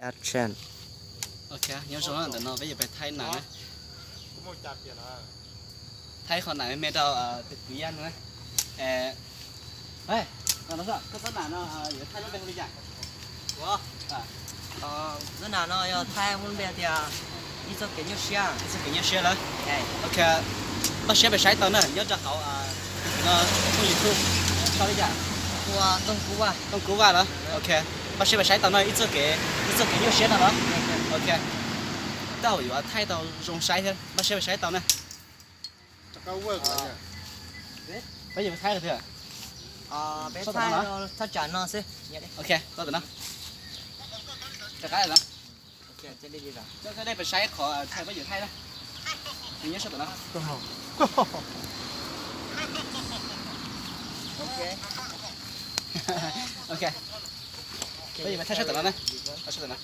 Action. Ok, nyob zoo, ntawm no peb yuav pais thaij nas, thaij qhov nas me me rau tus kwv Yaj no. Koj txoj nas no yuav thaij lub npe hu li cas? Txoj nas no yog thaij muaj lub npe tias ib txoj kev nyuaj siab. Ib txoj kev nyuaj siab lawm. Ok, npaj siab pais saib tau na, nyob rau hauv no, YouTube, sau li cas? Ua Tooj Kub Vaj. Tooj Kub Vaj lawm. Ok, npaj siab pais saib tau no, ib txoj kev, ib txoj kev nyuaj siab no los. Ok, tej zaum yuav thaij tau zoo saib thiab, npaj siab pais saib tau na. Peb yuav thaij tiag. Peb thaij thaj tsam no xwb. Ok, tau tam no. Rov qab no. Koj dej pais saib qhov thaij peb yuav thaij na. Nws nyob sab tom no. Ok, peb yuav pais thaij sab tom no na. Sab tom no.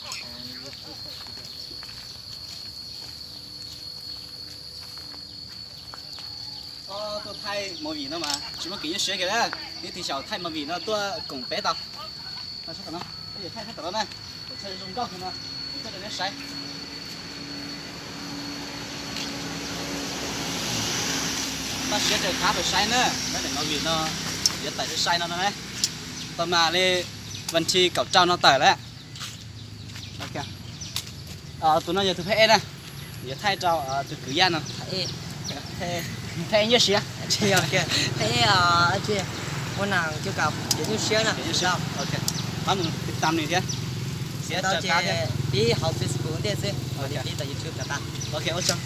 Tuaj thaij movie no mas tsis muaj kev nyuaj siab kiag na. Neb tig xyaum thaij movie no tuaj koom peb tau. Sab tom no, peb yuav thaij sab tom no na, peb thaij zoo nkauj no, coj rau neb saib. Npaj siab rau qab rau saib na, peb daim movie no yuav tawm sai sai no no na. Tau mas li vas thiv kaum rau no tawm lawm. Tus no yog tus phab ej na, yuav thaij rau tus kwv Yaj no. Phab ej nyuaj siab. Muaj nas cuj kam kev nyuaj siab na. Pab mus tiv tam nws thiab. Pib hauv Facebook ntej xwb, pib tau YouTube rov qab. Ok, ua tsaug.